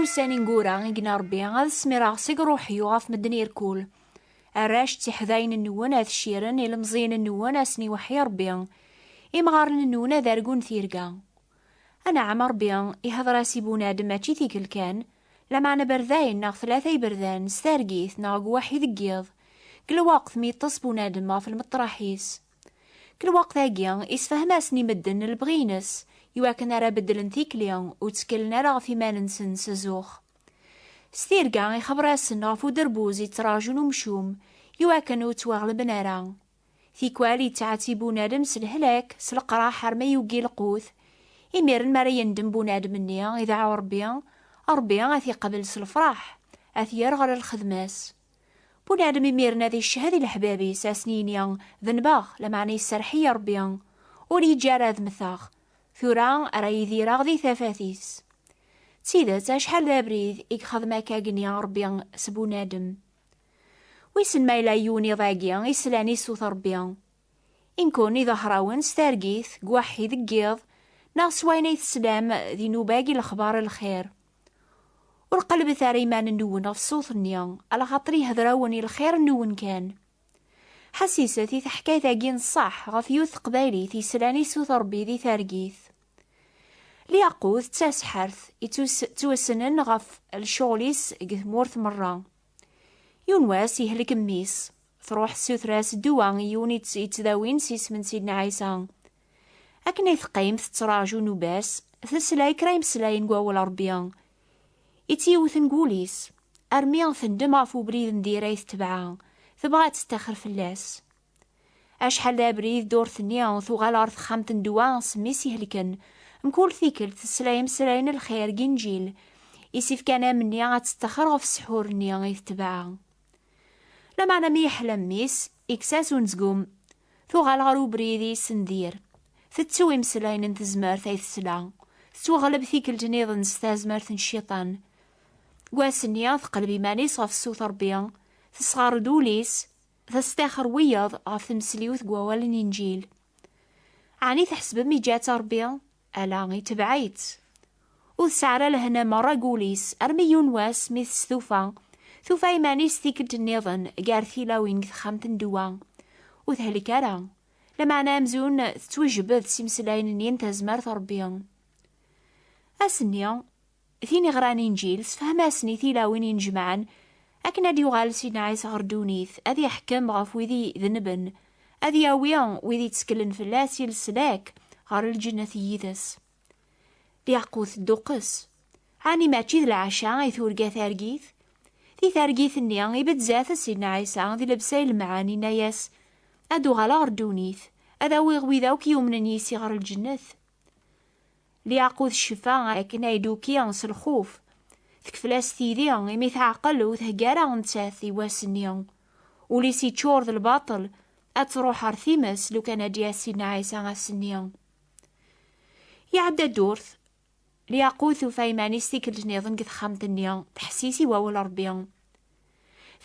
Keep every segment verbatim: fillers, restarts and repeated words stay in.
Ussan ineggura i yenna Ṛebbi, ad smireɣ seg ṛuḥ-iw ɣef medden irkul. Arrac d tiḥdayin-nwen ad cciren, ilemẓiyen-nwen ad sen-iweḥḥi Ṛebbi. Imɣaren-nwen ad argun tirga. Anɛam, Ṛebbi ihder-as i bunadem mačči tikel kan, lameɛna berdayen neɣ tlata iberdan s targit neɣ deg uwaḥi deg yiḍ, deg lweqt mi yeṭṭes bunadem ɣef lmeṭraḥ-is. Deg lweqt-agi, isefhem-asen i medden lebɣi-ines, iwakken ara beddlen tikli, ur tteklen ara ɣef iman-nsen s zzux. S tirga, ixebber-asen ɣef uderbuz yettraǧun umcum, iwakken ur ttwaɣelben ara. Tikwal yettɛettib bunadem s lehlak, s leqraḥ arma yugi lqut. Imiren mi ara yendem bunadem-nni, idɛu Ṛebbi, Ṛebbi ad t-iqabel s lefraḥ, ad t-yerr ɣer lxedma-s. Bunadem imiren ad icehhed i leḥbab-is, ad sen-yini, denbeɣ, lameɛna iserreḥ-iyi Ṛebbi, ur yeǧǧi ara ad mmteɣ. Tura ara idireɣ di tafat-is. D tidet, acḥal d abrid i yexdem akkagi Ṛebbi s bunadem. Wissen ma yella yiwen iḍ-agi islan i ṣṣut Ṛebbi. Inkun iḍehrawen s targit, deg waḥi deg yiḍ, neɣ s wayen ay teslam di nnuba-agi lexbar n lxir. Ur qellbet ara iman-nwen ɣef ṣṣut-nni, alaxaṭer ihder-awen i lxir-nwen kan. Ḥassiset i teḥkayt-agi n ṣṣeḥ ɣef yiwet teqbaylit yeslan i ṣṣut Ṛebbi di targit. Lyaqut d taseḥḥart, ittus-, ttwassnen ɣef lecɣel-is deg tmurt merra. Yiwen wass, ihlek mmi-s. Truḥ tessuter-as dduwa i yiwen yett-, yettdawin s isem n Sidna Ɛisa. Akken ay teqqim tettraǧu nnuba-s, tesla i kra imeslayen deg wawal Ṛebbi, i tt-yewten deg wul-is, armi tendem ɣef ubrid n diri ay tetbeɛ, tebɣa ad tettaxer fell-as. Acḥal d abrid ddurt-nni tuɣal ɣer texxamt n ddwa s mmi-s ihelken, mkul tikkelt tesla imeslayen n lxir deg Inǧil, i s-ifkan amenni ad tettaxer ɣef ssḥur-nni ay tetbeɛ. Lameɛna mi yeḥla mmi-s, ikkes-as unezgum. Tuɣal ɣer ubrid-is n dir. Tettu imeslayen n tezmert ay tesla. Tettwaɣleb tikkelt nniḍen s tazmert n cciṭan. Deg wass-nni, teqleb iman-is ɣef ṣṣut Ṛebbi, tesɣer-d ul-is, testaxer wiyaḍ ɣef tmesliwt deg wawal n Inǧil. Ɛni tḥesbem iǧǧa-tt Ṛebbi? Ala, itbeɛ-itt. Ur tesɛi ara lehna merra deg wul-is, armi yiwen wass mi testufa, tufa iman-is tikkelt nniḍen gar tilawin deg texxamt n ddwa. Ur tehlek ara, lameɛna amzun tettwejbed s imeslayen-nni n tazmert n Ṛebbi. Ass-nni, tin iɣran Inǧil sefhem-asen i tilawin inejmaɛen akken ad d-yuɣal Sidna Ɛisa ɣer ddunit, ad iḥkem ɣef wid idenben, ad yawi wid itteklen fell-as i leslak ɣer lǧennet yid-s. Lyaqut tedduqqes. Ɛni mačči d lɛaca ay turga targit? Di targit-nni, ibedd zdat-s Sidna Ɛisa di lebsa ilemɛen, yenna-yas, ad uɣaleɣ ɣer ddunit, ad awiɣ wid akk yumnen yis-i ɣer lǧennet. Lyaqut tecfa akken ay d-tuki s lxuf. Tekfel-as tidi imi teɛqel ur thegga ara nettat i wass-nni. Ul-is iččur d lbaṭel, ad truḥ ɣer times lukan ad d-yas Sidna Ɛisa ass-nni. Iɛedda ddurt, Lyaqut tufa iman-is tikkelt nniḍen deg texxamt-nni, teḥsis i wawal Ṛebbi.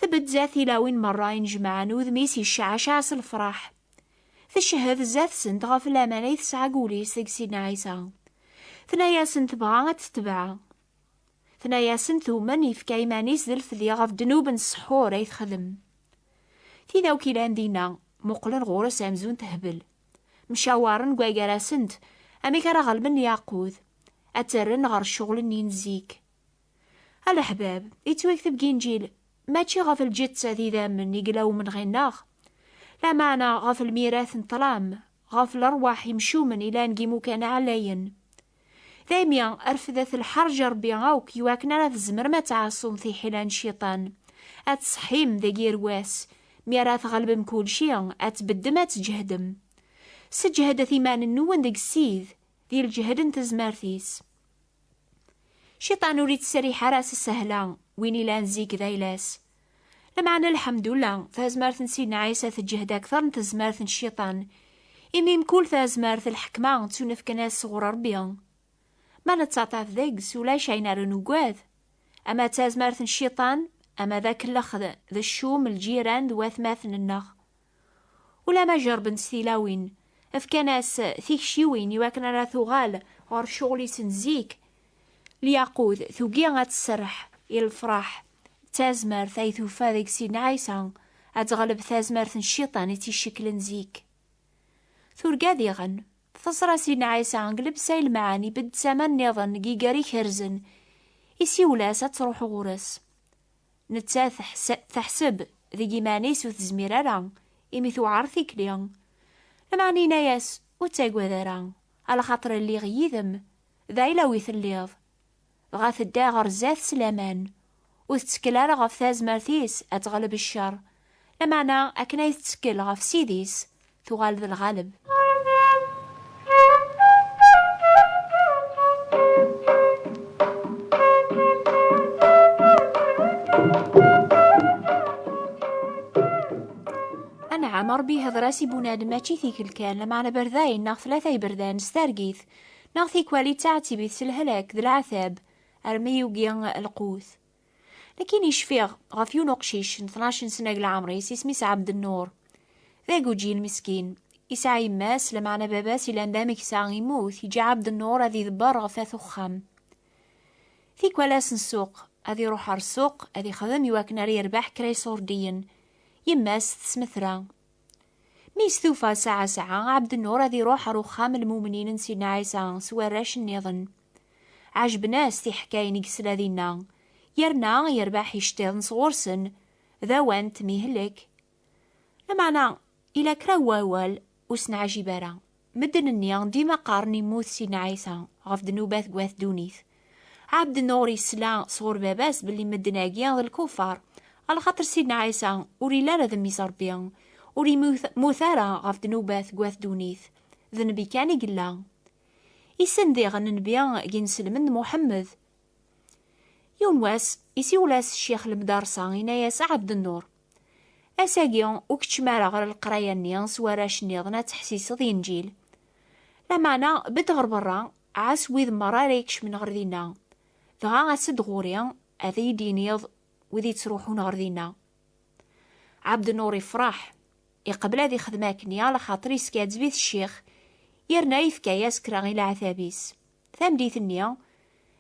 Tbedd zdat tilawin merra inejmaɛen, udem-is yecceɛcaɛ s lefraḥ. Teched zdat-sent ɣef laman ay tesɛa deg wul-is deg Sidna Ɛisa. Tenna-yasen tebɣa ad tetbeɛ. Tenna-yasen tumen yefka iman-is d lefdi ɣef ddnub n ssḥur ay texdem. Tid akk ilan dinna, muqlen ɣur-s amzun tehbel. Mcawaren deg wagar-asent amek ara ɣelben Lyaqut, ad t-rren ɣer ccɣel-nni n zik. A leḥbab, yettwakteb deg Inǧil, mačči ɣef lǧetta d idammen i yella umenɣi-nneɣ, lameɛna ɣef lmirat n ṭṭlam, ɣef lerwaḥ imcumen ilan deg imukan ɛlayen. Daymi, refdet lḥerǧ n Ṛebbi akk, iwakken ara tzemrem ad tɛaṣum tiḥila n cciṭan, ad tṣeḥḥim deg yir wass, mi ara tɣelbem kulci, ad tbeddem, ad tǧehdem. Seǧhedet iman-nwen deg Ssid, di lǧehd n tezmert-is. Cciṭan ur ittserriḥ ara s ssehla, win ilan zik d ayla-s. Lameɛna, lḥemdullah, tazmert n Sidna Ɛisa teǧhed akter n tezmert n cciṭan, imi mkul tazmert lḥekma ttunefken-as sɣur Ṛebbi. Ma nettaṭṭaf deg-s, ulac ayen ara nuggad. Ama d tazmert n cciṭan, ama d akellex d, d ccum, lǧiran d watmaten-nneɣ. Ulama jerben s tilawin, fkan-as tikciwin iwakken ara tuɣal ɣer ccɣel-is n zik. Lyaqud tugi ad tserreḥ i lefraḥ d tazmert ay tufa deg Sidna Ɛisa, ad teɣleb tazmert n cciṭan i tt-icekklen zik. Turga diɣen, teẓra Sidna Ɛisa deg lebsa ilemmɛen, ibedd s aman nniḍen deg iger ikerrzen, isiwel-as ad truḥ ɣur-s. Nettat teḥs-, teḥseb deg iman-is ur tezmir ara, imi tewɛer tikli. Lameɛna yenna-yas, ur ttagad ara, alaxaṭer lliɣ yid-m, d ayla-w i telliḍ. Dɣa tedda ɣer zdat s laman, ur tettkel ara ɣef tazmert-is ad teɣleb ccer, lameɛna akken ay tettkel ɣef Ssid-is, tuɣal d lɣaleb. Anɛam, Ṛebbi ihder-as i bunadem mačči tikel kan, lameɛna berdayen neɣ tlata iberdan s targit, neɣ tikwal ittɛettib-it s lehlak d leɛtab, armi yugi lqut. Lakin icfiɣ ɣef yiwen uqcic n tnac n sna deg leɛmer-is, isem-is Ɛebdennur. D aguǧil meskin. Isɛa yemma-s, lameɛna baba-s ilan d ameksa, immut, iǧǧa Ɛebdennur ad idebber ɣef at uxxam. Tikwal ass n ssuq, ad iruḥ ɣer ssuq, ad ixdem iwakken ara yerbeḥ kra iṣurdiyen. Yemma-s tesmetra. Mi yestufa saɛa saɛa, Ɛebdennur ad iruḥ ɣer uxxam n lmumnin n Sidna Ɛisa s warrac nniḍen. Ɛejben-as tiḥkayin i yesla dinna, yerna yerbeḥ iceṭṭiḍen sɣur-sen, d awal n tmihlek. Lameɛna, ila kra n wawal ur sen-ɛjib ara. Medden-nni dima qqaren immut Sidna Ɛisa ɣef ddnubat deg wat ddunit. Ɛebdennur yesla sɣur baba-s belli medden-agi d lkufar, alaxaṭer Sidna Ɛisa ur yelli ara d mmi-s Ṛebbi, ur yemmut ara ɣef ddnubat deg wat ddunit, d nnbi kan i yella. Issen diɣen nnbi i ineslmen d Muḥemmed. Yiwen wass, isiwel-as ccix lemdarsa, yenna-yas: "A Ɛebdennur, ass-agi ur keččem ara ɣer leqraya-nni s warrac nniḍen ad teḥsiseḍ i Inǧil. Lameɛna bedd ɣer berra, ɛass wid merra ara ikecmen ɣer dinna. Dɣa as-d ɣur-i, ad iyi-d-tiniḍ wid yettruḥun ɣer dinna." Ɛebdennur ifreḥ, iqbel ad ixdem akkenni, alaxaṭer yeskaɛzeb-it ccix, yerna yefka-yas kra i leɛtab-is. Tameddit-nni,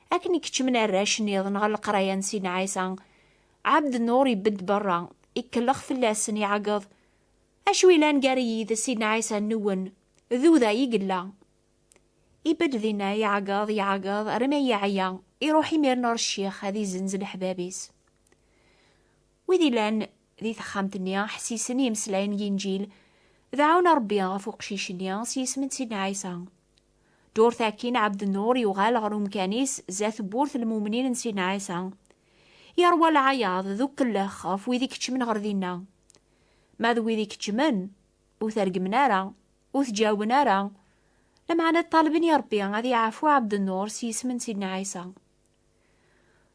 akken i keččmen arrac nniḍen ɣer leqraya n Sidna Ɛisa, Ɛebdennur ibedd berra, ikellex fell-asen, iɛeggeḍ: "Acu ilan gar-iyi d Sidna Ɛisa-nwen? D uday i yella." Ibedd dinna, iɛeggeḍ, iɛeggeḍ, armi yeɛya, iruḥ imiren ɣer ccix ad izenz leḥbab-is. Wid illan di texxamt-nni ḥsisen i yimeslayen n Yinǧil, dɛun Ṛebbi ɣef uqcic-nni s yisem n Sidna Ɛisa. Ddurt akkin, Ɛebdennur yuɣal ɣer umkan-is zdat tewwurt n lmumnin n Sidna Ɛisa. Yerwa leɛyaḍ d ukellex ɣef wid ikeččmen ɣer dinna. Ma d wid ikeččmen, ur t-reggmen ara, ur t-ǧawben ara, lameɛna ṭṭalben i Ṛebbi ad yeɛfu Ɛebdennur s yisem n Sidna Ɛisa.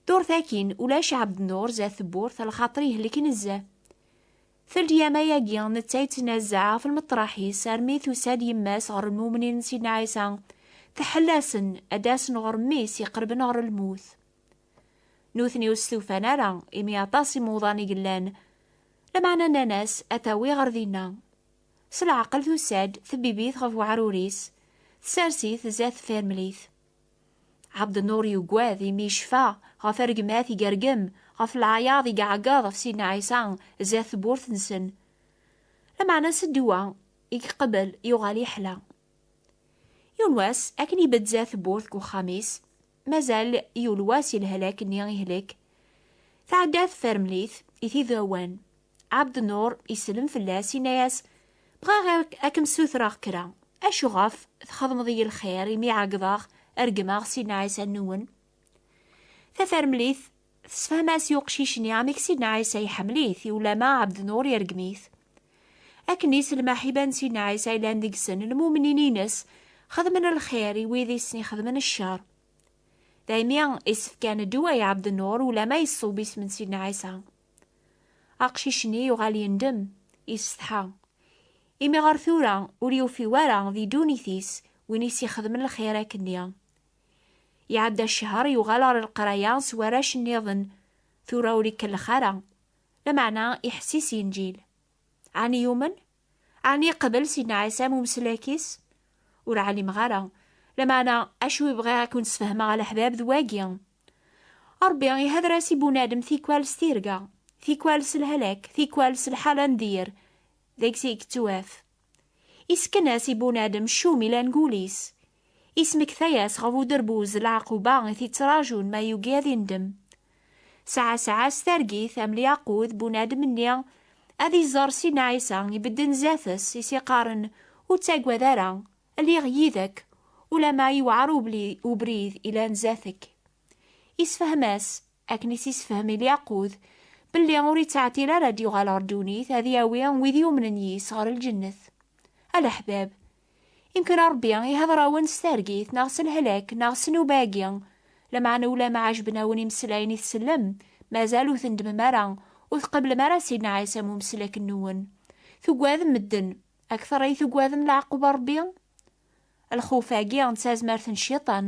Ddurt akkin, ulac Ɛebdennur zdat tewwurt, lxaṭer yehlek nezzeh. Telt yama-agi, netta yettnazzaɛ ɣef lmeṭraḥ-is, armi tusa-d yemma-s ɣer lmumnin n Sidna Ɛisa, teḥell-asen ad d-asen ɣer mmi-s iqerben ɣer lmut. Nutni ur stufan ara, imi aṭas imuḍan i yellan, lameɛna nnan-as ad t-awi ɣer dinna. S leɛqel tusa-d, tebbibt ɣef weɛrur-is, tsers-it zdat tfermlit. Ɛebdennur yuggad imi yecfa ɣef rregmat i yergem, ɣef leɛyaḍ i iɛeggeḍ ɣef Sidna Ɛisa zdat tewwurt-nsen. Lameɛna s ddwa i yeqbel, yuɣal yeḥla. Yiwen wass, akken ibedd zdat tewwurt deg uxxam-is, mazal yiwen wass i lehlak-nni ihlek, tɛedda tfermlit i t-id-awwan. Ɛebdennur isellem fell-as, yenna-yas: "Bɣiɣ ad k-, ad kem-ssutreɣ kra. Acu ɣef txedmeḍ-iyi lxir imi ɛeggḍeɣ, regmeɣ Sidna Ɛisa-nwen?" Tafermlit tessefhem-as i uqcic-nni amek Sidna Ɛisa iḥemmel-it, i ulama Ɛebdennur iregm-it. Akken-is lmaḥiba n Sidna Ɛisa yellan deg-sen, lmumnin-ines xedmen lxir i wid i sen-ixedmen ccer. Daymi i s-fkan ddwa i Ɛebdennur ulama yeṣṣub isem n Sidna Ɛisa. Aqcic-nni yuɣal yendem, isetḥa. Imi ɣer tura ur yufi wara di ddunit-is win i s-ixedmen lxir akkenni. Iɛedda ccher, yuɣal ɣer leqraya s warrac nniḍen, tura ur ikellex ara, lameɛna iḥess-is Inǧil. Ɛni yumen? Ɛni iqbel Sidna Ɛisa am umeslak-is? Ur ɛlimeɣ ara, Lameɛna, acu i bɣiɣ ad ken-sfehmeɣ a leḥbab d wagi: Ṛebbi ihder-as i bunadem tikwal s tirga, tikwal s lehlak, tikwal s lḥala n dir, deg-s i yettwaf. Isken-as i bunadem ccum ilan gul-is. Ismekta-yas ɣef uderbuz d leɛquba i t-ittrajun ma yugi ad indem. Sɛa sɛa s targit am Lyaqud, bunadem-nni, ad iẓer Sidna Ɛisa ibedden zdat-s, i s-iqqaren: "Ur ttagad ara, lliɣ yid-k, ulamma yewɛer ubli-, ubrid ilan zdat-k." Isfehm-as, akken i s-isfehm i Lyaqud, belli ur ittɛeṭṭil ara ad d-yuɣal ɣer ddunit, ad yawi wid yumnen yis ɣer lǧennet. A leḥbab, imken Ṛebbi ihder-awen s targit, neɣ s lehlak, neɣ s nnuba-agi, lameɛna ulamma ɛejben-awen imeslayen i tsellem, mazal ur tendemem ara, ur tqeblem ara Sidna Ɛisa am umeslak-nwen. Tugadem medden, akteṛ i tugadem leɛquba Ṛebbi? Lxuf-agi d tazmert n cciṭan.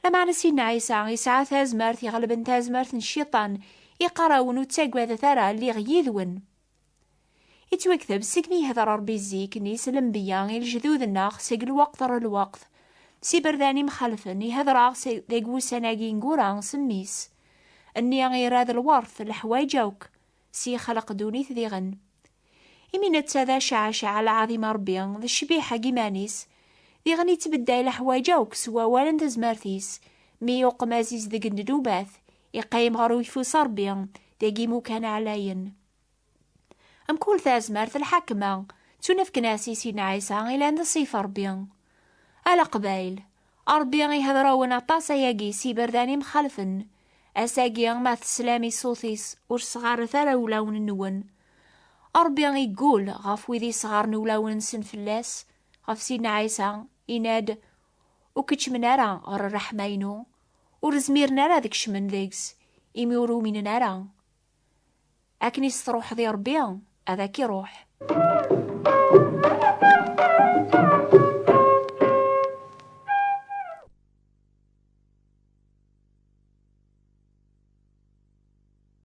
Lameɛna Sidna Ɛisa yesɛa tazmert iɣelben tazmert n cciṭan, iqqar-awen: "Ur ttagadet ara, lliɣ yid-wen." Ittwakteb segmi ihder Ṛebbi zik-nni s lenbiya i lejdud-nneɣ seg lweqt ɣer lweqt, s iberdan imxalfen, ihder-aɣ s-, deg wussan-agi ineggura s mmi-s, nni irad lwert leḥwayeǧ akk, s yexleq ddunit diɣen. Imi netta d aceɛcaɛ lɛaḍim a Ṛebbi, d ccbiḥa n yiman-is, diɣen ittbedday leḥwayeǧ akk s wawal n tezmert-is, mi yuqem aziz deg ddnubat, iqqim ɣer uyeffus n Ṛebbi, deg imukan ɛlayen. Mkul tazmert, lḥakma, ttunefken-as i Sidna Ɛisa ilan d ṣṣif Ṛebbi. A Leqbayel, Ṛebbi ihder-awen aṭas ayagi s iberdan imxalfen. Ass-agi, ma teslam i ṣṣut-is, ur sɣaret ara ulawen-nwen. Ṛebbi iggul ɣef wid isɣaren ulawen-nsen fell-as, ɣef Sidna Ɛisa, yenna-d: "Ur keččmen ara ɣer ṛṛeḥma-inu, ur zmiren ara ad kecmen deg-s, imi ur uminen ara." Akken i s-truḥeḍ i Ṛebbi, ad ak-iruḥ.